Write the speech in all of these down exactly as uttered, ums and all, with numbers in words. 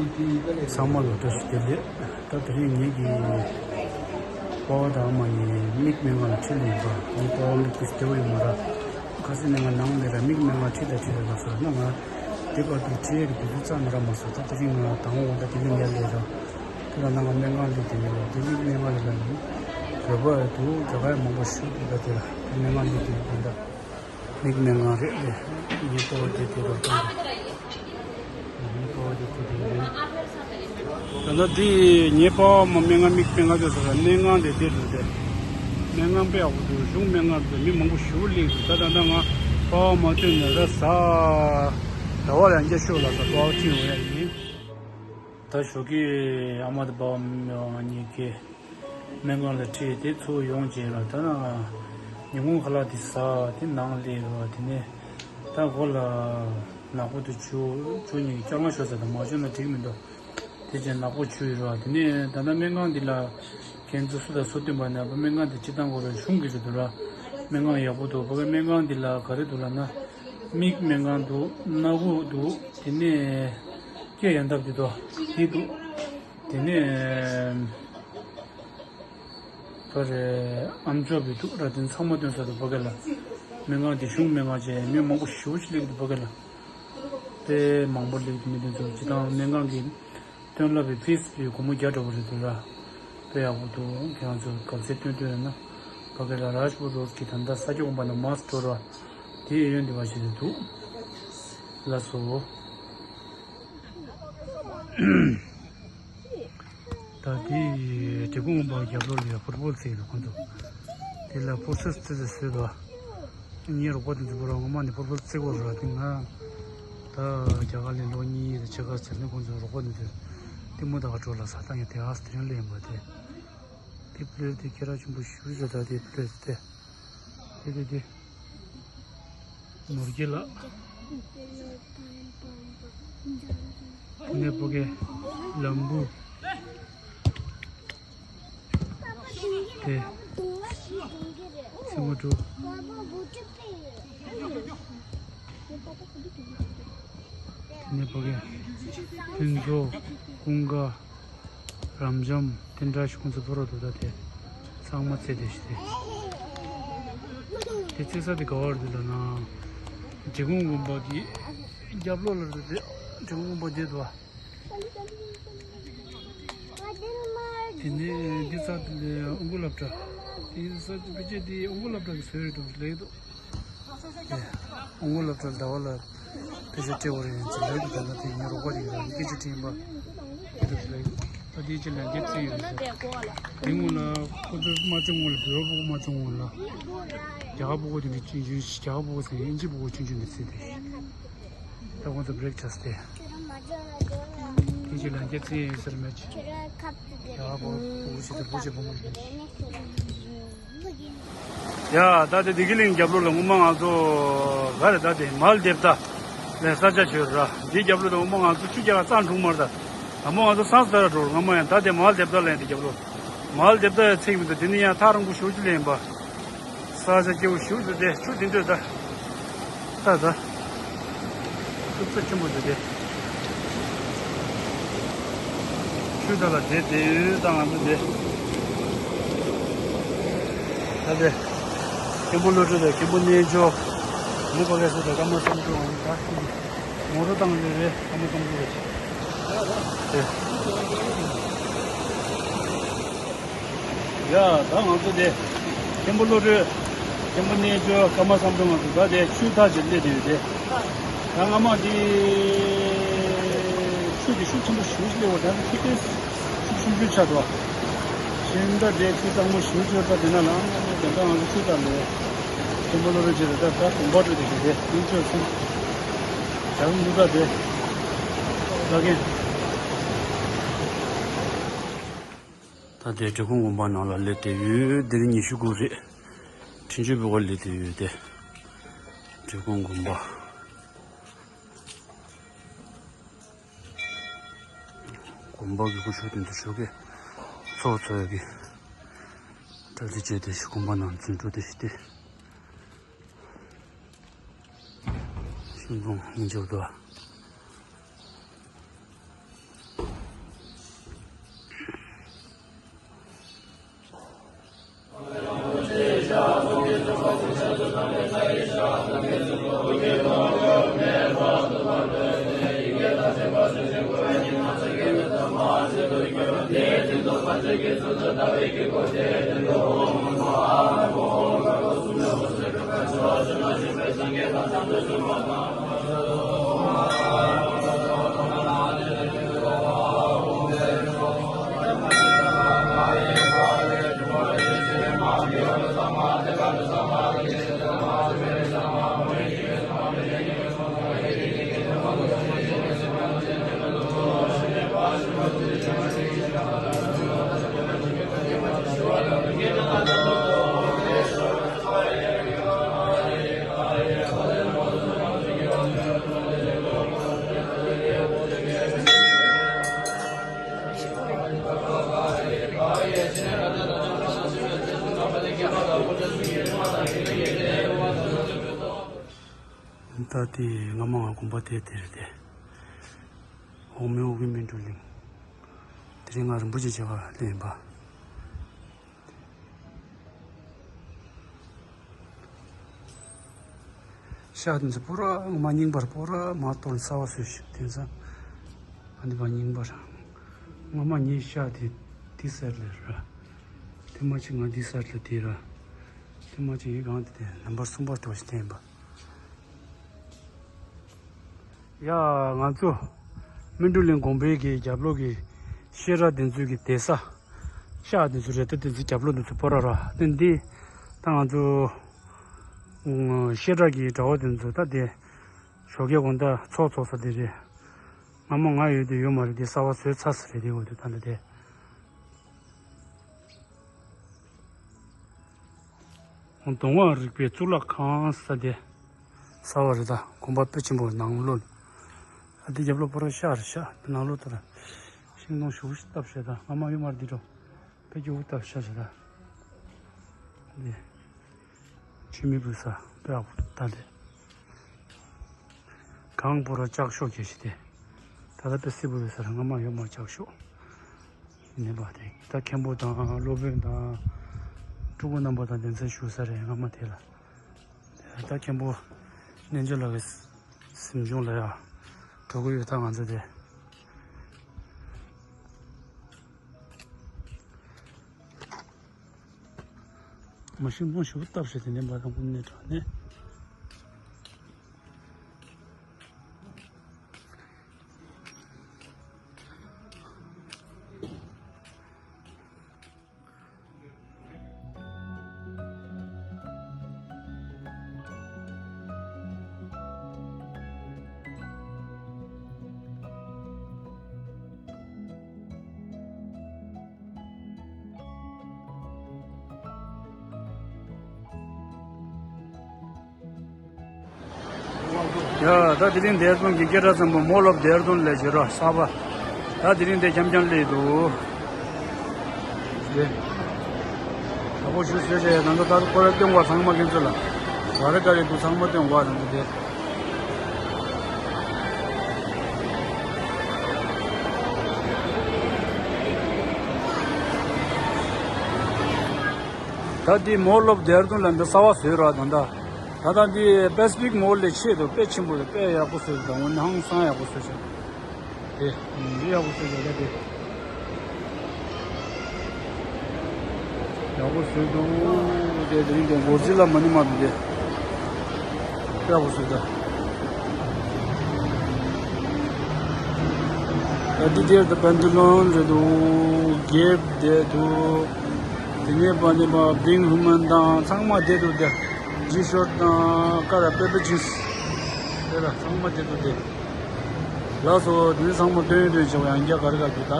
ཚང་མ་ལ་བཀྲ་ཤིས་བདེ་ལེགས། ད་དེ་རིང་ངེད་ཀྱི་པ་ཕ་དང་ཨ་མ་གཉིས་མིག་སྨན་ཁང་ལ་ཁྲིད་ལས་པ། ངའི་པ་ཕ་མིག་ཏུ་བདེ་པོ་ཡོད་མ་རེད། ཁ་སང་ནས་ང་ནང་ལ་ར་མིག་སྨན་ཁང་ཁྲིད་ད་ཁྲིད་ད་ལབ་སོང་། ན་ང་དེ་བར་དུ་ཁྲིད་ཡས་ཀྱི་དུས་ཚོད་རྩ་ནས་རག་མ་སོང་། ད་དེ་རིང་ང་དང་པོ་ད་དེ་རིང་ཡར་སླེབས་ར། དེ་ལ་ན་ང་སྨན་ཁང་སླེབས་བསྡད་ཡོད་ར། དེ་མིག་སྨན་ཁང་ལ་ལ་ནི་བོད་པ་འདུག་རྒྱ་གར་མང་པོ་ཞིག་འདུག་ད་དེ་ལ་སྨན་ཁང་སླེབས་བསྡད་ཡོད་ད། མིག་སྨན་ཁང་རེད། ངའི་པ་ཕ་དེ་དེ་རུ་བཏང་། ངའི་པ་ཕ་དེ་དེ་དེ་རེད། ད་ལྟ་དེ་ངའི་པ་ཕ་མ་སྨན་ཁང་མིག་སྨན་ཁང་དེ་ཚོ་ལ་སྨན་ཁང་དེ་དེ་རུ་དེ། སྨན་ཁང་དཔེ་ཡག་པོ་འདུག་གཞུང་སྨན་ཁང་དེ་མི་མང་པོ་ཞེ་པོ་སླེབས་འདུག་ད་ད་ལྟ་ང་པ་ཕ་མ་ཐོན་ནས་ད་གཟའ་ཟླ་བ་ལ་ཡང་བསྐྱར་ཤོག་ལ་ད་པ་ཕ་ཁྲིད་འོང་ཡ་ཡིན། ད་ཞོགས་ཀས་ཨ་མ་དང་པ་ཕ་མ་ང་གཉིས་ཀས་སྨན་ཁང་ལ་ཁྲིད་དེ་ཚུར་ཡོང་རྗེས་ལ་ད་ན་ཉིན་གུང་ཁ་ལག་དེ་ཟ། དེ་ནང་སླེབས་རོགས། དེ་ནས་ད་སྒོ་ལ་ནག་པོ་དེ་བྱུག་བྱུག་ནས་སྐྱག་མ་ཤོར་ས་དང་མ་བྱུག་ན་འགྲིག་མི་འདུག་དེ་བྱས་ནག་པོ་བྱུག་ཡོད་རོགས། དེ་ནས་ད་ལྟ་སྨན་ཁང་འདི་ལ་ཁྱེད་ཚོ་སུ་དང་སུ་བསྟུན་པ་ན་སྨན་ཁང་འདི་སྤྱི་བཏང་སྒོ་ར་གཞུང་གི་རེད་འདུག་ར། སྨན་ཁང་ཡག་པོ་འདུག་ཕ་གི་སྨན་ཁང་འདི་ལ་ག་རེ་འདུག་ལབ་ན། མིག་སྨན་ཁང་འདུག་སྣ་ཁུག་འདུག་དེ་ནས་སྐེ་ཡང་འདབ་དེ་འདུག་དེ་འདུག་དེ་ནས་ཕ་རེ་ཨམ་ཅོག་བི་འདུག་ར། དེ་ཚང་མ་སྟོན་ས་འདུག་ཕ་གི་ལ། སྨན་ཁང་དེ་གཞུང་སྨན་ཁང་བྱས་མི་མང་པོ་ཞེ་པོ་ཞིག་སླེབས་འདུག་ཕ་གི་ལ། དཔེ་མང་པོ་སླེབས་འདུག་མི་དེ་ཚོ་སྤྱི་བཏང་སྨན་ཁང་གི་སྟོན་ལབ་པའི་ཕིས་པའི་སྒོར་མོ་བརྒྱ་འདྲ་པོ་རེད་འདུག་ར། དཔེ་ཡག་པོ་འདུག་ཁྱེད་རང་ཚོ་ག་ཚོད་སྟོན་སྟོན་ཡོད་ན་ཕ་གི་ལ་རཱཇ་པུར་རོ་ཌི་གི་ད་ལྟ་ས་སྐྱ་དགོན་པ་ནས་མར་འགྲོ་ར། དེའི་གཡས་གཡོན་དེ་བ་ཞིག་ཏུ་འདུག་ལགས་སོ། ད་དེ་འབྲས་སྤུངས་དགོན་པ་རྒྱབ་ལོགས་ལ་ཡ་ཕུར་བུ་རྩེ་ཡོད་ཁོང་ཚོ། དེ་ལ་ཕུར་བུ་རྩེ་ཟེར་ཟེར་བ། ངའི་རོགས་པ་དེ་ཚོ་བོ་ར་ངོ་མ་ནི་ཕུར་བུ་རྩེ་གོ་ར། དེ་ང་ད་རྒྱ་གར་ལ་ལོ་གཉིས་དང་ཕྱེད་ཀ་ཟེར་ནས་ཁོང་ཚོ་རོགས་པ་དེ་ཚོ་ལྟད་མོ་ལྟ་ག་འགྲོ་ལ་ས་ད་ཡ་དེ་ཨ་སི་ཏི་རན་ལ་ཡིན་པ་དེ། དེ་པླེ་དེ་ཁྱེད་རང་ཆེན་པོ་ཞུ་ཟེར་ད་དེ་པླེ་དེ། དེ་དེ་དེ། ནོར་རྒྱས་ལགས། ནེ་པོ་གེ། ལམ་བུ། དེ། ཚེ་མོ་གྲུ། ནེ་པོ་གེ། ཕུན་ཚོགས། ཀུན་དགའ། རབ་འབྱམས་དེ་འདྲ་ཞིག་ཁོང་ཚོ་ཕུ་རོ་འདུག་ད་དེ་ཚང་མ་རྩེ་དེ་ཞིག་དེ། དེ་རྩེ་ས་དེ་ག་བར་འདུག་ལ་ན། འབྲས་སྤུངས་དགོན་པ་གི་རྒྱབ་ལོགས་ལ་འདུག་དེ་འབྲས་སྤུངས་དགོན་པ་དེ་འདུག་དེ་ནས་འདི་ས་དེ་ལས་ཨོང་སྐུ་སློབ་གྲྭ། དེ་ས་དེ་ཕལ་ཆེར་དེ་ཨོང་སྐུ་སློབ་གྲྭ་གི་ཟེར་རེད་འདུག་ལེགས་འདུག་ཨོང་སློབ་གྲྭ་ཟླ་བ་ལ་ཕལ་ཆེར་སྤྲད་པ་རེད། ཡིན་ཚེ་ལབ་ཀྱི་ད་ལྟ་དེ་ངའི་རོགས་པ་ཅིག་རང་སྐད་ཆ་དྲིས་པ་དེ་ལབ་ད་དེའི་ཆེད་ལ་འདི་བརྩིས་ཡོད་ཟེར། དེ་སྔོན་ལ་ཁོ་ཚོའི་དམག་སྤྱི་སྔོན་ལ་བོད་པ་ཕྲུ་གུ་དམག་སྤྱི་སྔོན་ལ་རྒྱ་གར་ཕྲུ་གུ་དེ་འདྲ་ཅིག་ཡོད་ཤི། རྒྱ་གར་ཕྲུ་གུ་ཟེར་ཨིན་ཇི་ཕྲུ་གུ་ཆུང་ཆུང་དེ་བརྩིས་ཏེ། ད་ཁོང་ཚོ་བྷི་རེག་ཆགས་ཏེ། དེ་ཅི་ལ་རྒྱ་ཚིག་ཡིན་ཟེར་མེད་ཅི། ཡ་བོ་བོ་ཞིག་དང་བོ་ཞིག་བུ་མོ་ཞིག་ཡ་ད་དེ་བདེ་སྐྱིད་གླིང་རྒྱབ་ལོགས་ལ་སྔོན་མ་ང་ཚོ་ག་རེ་ད་དེ་མལ་དེབ་ད་ལས་ས་ཆ་ཆོད་ར། འདིའི་རྒྱབ་ལོགས་ད་སྔོན་མ་ང་ཚོ་ཆུ་རྒྱག་ག་རྩྭ་འཁྲུག་མར་ད། དང་པོ་ང་ཚོ་སང་སྟ་ར་འགྲོ་སྔ་མ་ཡང་ད་དེ་མལ་དེབ་ད་ལ་ཡང་དེ་རྒྱབ་ལོགས་མལ་དེབ་ད་ཡང་ཚིག་མི་འདུག་དེ་ནི་ཡང་ཐག་རིང་པོ་ཞུ་རྒྱུ་ལེན་པ། ས་ཆ་སྐྱིད་པོ་ཞིག་འདུག་སྟེ་ཆུ་དེ་འདྲ་ད། ད་ད། ཆུ་ཚ་ཆེན་པོ་འདུག་སྟེ། ཆུ་ད་ལ་དེ་དེ་ཡོད་ད་ང་ཚོ་དེ། ད་དེ། མཁན་པོ་བློ་གྲོས་དང་མཁན་པོ་རྣལ་འབྱོར། མུ་པ་གེ་སོ་དང་ཀརྨ་བསམ་གྲུབ་ང་ཚོ་ད་ཆུ་དེ། ངོ་རོ་བཏང་ཡོད་རེད། ཀརྨ་བསམ་གྲུབ་རེད། དེ། ཡ་ད་ང་ཚོ་དེ། མཁན་པོ་བློ་གྲོས། མཁན་པོ་རྣལ་འབྱོར། ཀརྨ་བསམ་གྲུབ་ང་ཚོ་ད་དེ་ཆུ་ཐག་ཅིག་སླེབས་དེ་ཡོད་དེ། ད་སྔ་མ་དེ་ཆུ་དེ་ཤུགས་ཆེན་པོ་ཞེ་པོ་ཅིག་སླེབས་པ་ད་ཆུ་དེ་ཤུགས་ཆུང་ཆུང་ཆགས་འདུག་ཤིང་རྟ་དེ་ཆུ་གཙང་མ་ཞེ་པོ་ཅིག་ད་དེ་ན་ལ་ཨང་ད་ང་ཚོ་ཆུ་ཐག་ལས། མཁན་པོ་བློ་གྲོས་བྱས་ད་ད་གོམ་པ་སྤྲོད་དེ་ཡོད་དེ་དེ་ཆུ་ཆུ། ད་གི་འདུག་ད་དེ། ད་གི། ད་ལྟའི་འབྲས་སྤུངས་དགོན་པ་ནང་ལ་སླེབས་ཏེ་ཡོད། འདིར་ཉི་ཤུ་དགུ་རེད། འཕྲིན་བཅོལ་བོད་སྐད་སླེབས་ཏེ་ཡོད་དེ། འབྲས་སྤུངས་དགོན་པ། དགོན་པ་གི་སྐུ་ཞབས་དོན་དུ་ཞོགས་ཀས་ཚོགས་འཚོགས་ཡ་གི་གྲ་སྒྲིག་བྱས་ཏེ་ཞིག་དགོན་པ་ནང་འཛུལ་འགྲོ་དེ་ཞིག་སྟེ། ཤིང་སྡོང་ཡིན་ཆོག་ཏུ། ད་དེ་སྔ་མ་ང་དགོན་པ་དེ་དེ་རེད་དེ། འོག་མིན་འོག་གི་སྨིན་གྲོལ་གླིང་། དེ་རིང་ང་རིན་པོ་ཆེ་མཇལ་བར་སླེབས་ཡིན་པ། ཤག་དེ་ཚོ་པོ་ར་ངོ་མ་རྙིང་པར་པོ་ར་མ་གཏོར་གསར་བ་བཟོས་ཤག་དེང་སང་ཨ་འདི་པ་རྙིང་པར། ངོ་མ་ངའི་ཤག་དེ་དེ་སར་ལས་ར། དེ་མ་ཅིག་ང་འདི་སར་ལ་དེ་ར། དེ་མ་ཅིག་ཡི་གང་དེ་དེ་ནམ་བར་གསུམ་པར་དེ་བ་ཞིག་བསྟན་པ། ཡ། ང་ཚོ་སྨིན་གྲོལ་གླིང་དགོན་པའི་གི་རྒྱབ་ལོགས་ཀྱི་བཤད་གྲྭ་དེ་ཚོའི་གི་བསྡད་ས། ཤག་དེ་ཚོ་རེད། ད་དེ་ཚོ་རྒྱབ་ལོགས་དེ་ཚོ་པོ་ར་ར་དེ་འདི། ད་ང་ཚོ་ཨུ་བཤད་གྲྭ་གི་གྲྭ་བ་དེ་ཚོ་ད་དེ་ཞོགས་ཀས་དགོང་དག་ཚོགས་འཚོགས་ས་དེ་རེད། སྔ་མོ་ང་ཡོད་དུས་ཡོད་མ་རེད། དེ་གསར་བ་བཟོས་ཚར་ས་རེད། དེ་འོ་དེ་ད་ལྟ་དེ། གདོང་དབང་རིག་པའི་གཙུག་ལག་ཁང་ས་དེ། གསར་བ་རེད། ད་དགོན་པ་དཔེ་ཆེན་པོ་ནང་ལོགས། ཨ་དེ་རྒྱབ་ལོགས་པོ་ར་ཤག་རེད་ཤག་དེ་ནང་ལོགས་ད་ར་ཤིང་སྡོང་ཞེ་པོ་ཞིག་བཏབ་ཤག་ད་སྔ་མ་ཡོད་མ་རེད། འདི་འགྲོ་དཔེ་སྐྱིད་པོ་བཏབ་ཤག་ཤག་ད་དེ། ཆུ་མིག་བུད་ས་དཔེ་ཡག་པོ་ད་ལས། གངས་པོ་ར་ལྕགས་ཤོག་གྱོན་ཤག་དེ། ད་ལྟ་དཔེ་སྲིད་པོ་ཡོད་ས་རེད། སྔ་མ་ཡོད་མ་རེད་ལྕགས་ཤོག་ཡིན་པ་དེ། ད་མཁན་པོ་དང་སློབ་དཔོན་དང་ཕྲུ་གུ་རྣམ་པ་དང་དེ་ཚོ་བཞུགས་ས་རེད་སྔ་མ་དེ་ལ། ད་མཁན་པོ་རྣལ་འབྱོར་ལགས་ཀྱི་གཟིམ་ཆུང་ལ་ཡ་འགྲོ་གི་ཡོད། ད་ང་ཚོ་དེ། མ་ཤིང་སྡོང་ཞེ་པོ་བཏབ་ཤག་དེ་ནས་འབའ་དང་ཀུན་ནས་དྲངས་ནས། ཡ། ད་དེ་རིང་འདིར་ཐོན་གྱི་སྐད་གྲགས་ཚང་པོ་མོལ་ཨོཕ་འདིར་ཐོན་ལས་བྱེད་རོགས་གསར་པ། ད་དེ་རིང་འདིར་འཁྱམ་འཁྱམ་སླེབས་འདུག་དེ། ད་པོ་ཞུ་ཟེར་བྱས་ད་ལྟ་ད་ཁོ་ར་སྟོན་པ་ཚང་མ་ཁྱེད་ཚོ་ལ། ག་རེ་ག་རེ་འདུག་ཚང་མ་སྟོན་པ་རང་འདུག་དེ། ད་འདི་མོལ་ཨོཕ་འདིར་ཐོན་ལ་འདི་གསར་པ་བཟོས་ར་ད་ལྟ། ད་ལྟ་འདི་པེ་སི་ཕིག་མོལ་ལས་ཆེ་འདུག་དཔེ་ཆེན་པོ་རེད། དཔེ་ཡག་པོ་བཟོས་འདུག་ད་འོ་ན་ཧང་སང་ཡག་པོ་བཟོས་བྱས། དེ། འདི་ཡག་པོ་བཟོས་འདུག་དེ། ཡག་པོ་བཟོས་འདུག་དེ་དེ་རིང་དེ་གོ་ཟི་ལ་མ་ནི་མ་འདུག་དེ། ཡག་པོ་བཟོས་འདུག་ད་འདི་དེར་དུ་པན་ཏི་ལོན་རེད་འདུག་གེབ་དེ་འདུག་དེ་ནས་པ་ནི་པ་བིང་ཧུ་མན་དང་ཚང་མ་དེ་འདུག་དེ། ཇི་ཤོར་དང་ཀ་ར་པེ་པེ་ཇིན་སི། དེ་ལ་ཚང་མ་དེ་འདུག་དེ། ལགས་སོ། དེ་ཚང་མ་སྟོན་སྟོན་བྱེད་པ་ཡང་རྒྱ་གར་ག་གི་ད།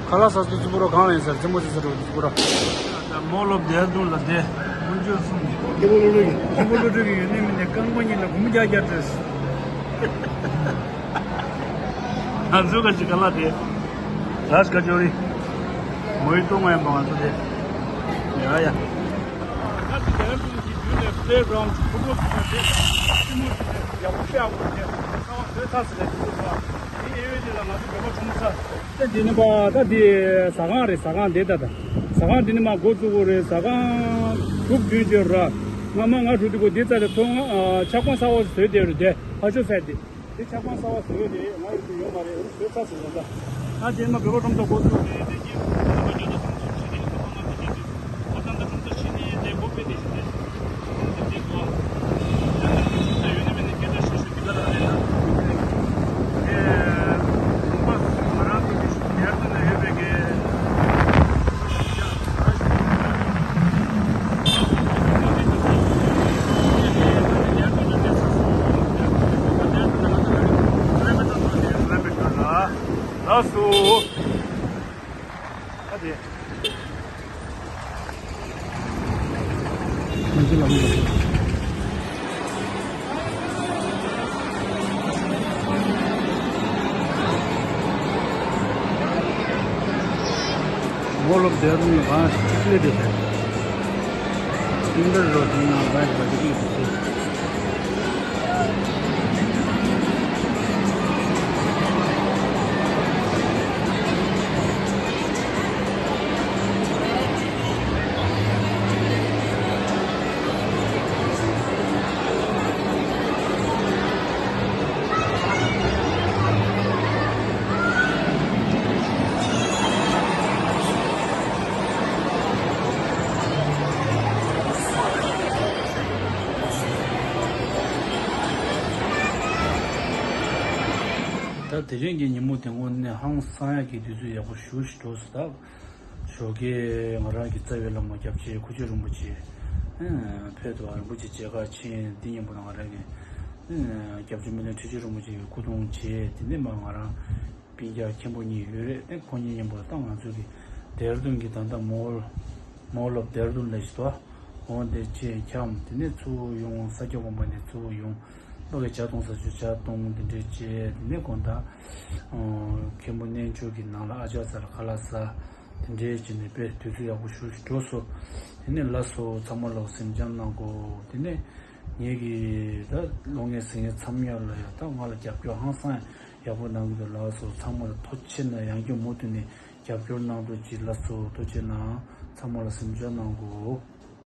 ཁ་ལག་ཟ་སུ་ཙི་པུ་རོ་གང་ལ་ཡིན་ཟེར་རྩེད་མོ་རྩེ་ས་རོ་ཙི་པུ་རོ། ད་མོ་ལོབ་དེ་དུང་ལ་དེ། ཀུན་སྤྱོད་གསུམ། སྐྱེ་བོ་བློ་གྲོས་ཀྱི། སྐྱེ་བོ་བློ་གྲོས་ཀྱི་ཡོད་ནི་མིན་ནི་རྐང་པ་གཉིས་ལ་གུམ་རྒྱག་རྒྱག་སྤྲོས། ང་ཚོ་ག་ཅི་ཁ་ལག་དེ། ར་ཤ་ཀ་ཅོ་རི། མོ་ཡི་ཏོ་ང་ཡང་པ་ང་ཚོ་དེ། ཡ་ཡ། ད་དེ་དེ་རང་ཚོ་གི་རྒྱུད་ལས་པླེ་གྷ་རའུན་ཌི་ཕུཊ་བོལ་གི་ཆ་དེ། ཅི་མོ་ཅི་དེ་ཡག་པོ་ཤ་ཡག་པོ་དེ། ཁ་བ་བཟོས་ཐག་ཟེར་ལས་དེ་ཚོ་ཚོ། དེ་ཨེ་ཝེ་དེ་ལ་ང་ཚོ་བོད་པ་ཆུང་ས། ད་འདི་ནི་པ་ད་འདི་ཟ་ཁང་རེད། ཟ་ཁང་འདི་ད་ད། ཟ་ཁང་འདི་ནི་མ་འགོ་བཙུགས་པ་རེད། ཟ་ཁང་གྲུབ་རྒྱུན་བརྗོད་ར། སྔ་མ་ང་འགྲོ་དུས་གོ་འདི་རྩ་དེ་ཚོ་ང་ཆ་ཀོང་གསར་བ་བཟོས་བསྡད་རེད་དེ། ཧ་ཆོ་ཟེར་དེ། འདི་ཆ་ཀོང་གསར་བ་བཟོས་དེ་ང་ཡོད་དུས་ཡོད་མ་རེད། འོ་བཟོས་ཚར་ཟེར་ད་ད། ད་རྗེས་མ་བོད་པ་ཁྲོམ་ཚོགས་འགོ་བཙུགས་ཏེ་དེ་རྗེས་བོད་པ་རྒྱལ་དར་སྲུང་སྐྱོབ་བྱེད་མཁན་གྱི་ཚོགས་པ་ལྔ་དེ་བྱས་ཏེ་ད་ལྟ་ཁྲོམ་ཚོགས་ཕྱི་ནས་དེ་འགོ་སྤེལ་ཏེ་བཞིན་དེ་ཁྲོམ་ཚོགས་དེ་འགོ་ཡང་ན་ཁྲོམ་ཚོགས་ཡོད་ན་མེད་ན་སྐད་ཆ་ཤོད་ཤོད་འདི་ག་རང་རེད་ན་དེ་ལུང་པ་ང་རང་ཚོ་གི་ཡར་ཚོ་ནས་ཡོད་པའི་གི་ལགས་སོ། ཨ་དེ། Mall of Dehradun, हाँ, इसलिए देते हैं। Indoor road, हाँ, bike, bike, bike. ད་དེ་རིང་གི་ཉིན་མོ་དེ་དངོས་གནས་ཧང་སང་ཡག་གི་དུས་ཚོད་ཡག་པོ་ཞེ་པོ་ཞིག་འགྲོ་སོང་། ད་ཞོགས་ཀས་ང་རང་གི་རྩ་བའི་བླ་མ་སྐྱབས་རྗེ་ཁུ་ཆུ་རིན་པོ་ཆེ་ཕེབས་འདུག་རིན་པོ་ཆེ་མཇལ་ཁ་ཕྱིན། འདི་མཉམ་པོ་ང་རང་གི་སྐྱབས་རྗེ་སྨོན་ལམ་ཁྲི་ཆེན་རིན་པོ་ཆེ་གི་སྐུ་གདུང་མཇལ། དེ་ནས་མར་ང་རང་སྤུན་ཀྱག་མཁན་པོ་གཉིས་ཡོད་རེད། ཨེ་ཁོ་གཉིས་མཉམ་པོ་ད་ང་ཚོ་གི་ལྡེ་ར་ལྡུན་གྱི་ད་ལྟ་Mall, Mall of Dehradun ལ་ཞིག་ཏུ་འོང་། དེ་བྱས་འཁྱམས། དེ་ནས་ཚུར་ཡོང་། ས་སྐྱ་དགོན་པ་ནས་ཚུར་ཡོང་། ཕ་གི་ཇ་འཐུང་ས་ཆུ་ཇ་འཐུང་། དེ་འདྲས་བྱས། དེ་ནས་དགོང་དག་མཁན་པོ་རྣལ་འབྱོར་གྱི་ནང་ལ་ཨ་ཅག་ཚ་ལ་ཁ་ལག་ཟ། དེ་འདྲས་བྱས་ནས་དཔེ་དུས་ཚོད་ཡག་པོ་ཞེ་པོ་ཞིག་འགྲོ་སོང་། དེ་ནས་ལགས་སོ། ཚང་མ་ལོག་སེམས་ཅན་གནང་གོ། དེ་ནས་ངེད་ཀྱི་ད་གློག་བརྙན་གཟིགས་མཁན་ཚང་མ་ལ་ཡང་ད་ང་ལ་རྒྱབ་སྐྱོར་ཧང་སང་ཡག་པོ་གནང་གི་འདུག་ལགས་སོ། ཚང་མ་ལ་ཐུགས་རྗེ་ཆེ་གནང་། ཡང་བསྐྱར་མུ་མཐུད་ནས་རྒྱབ་སྐྱོར་གནང་རོགས་གྱིས། ལགས་སོ། ཐུགས་རྗེ་གནང་། ཚང་མ་ལ་སེམས་ཅན་གནང་གོ།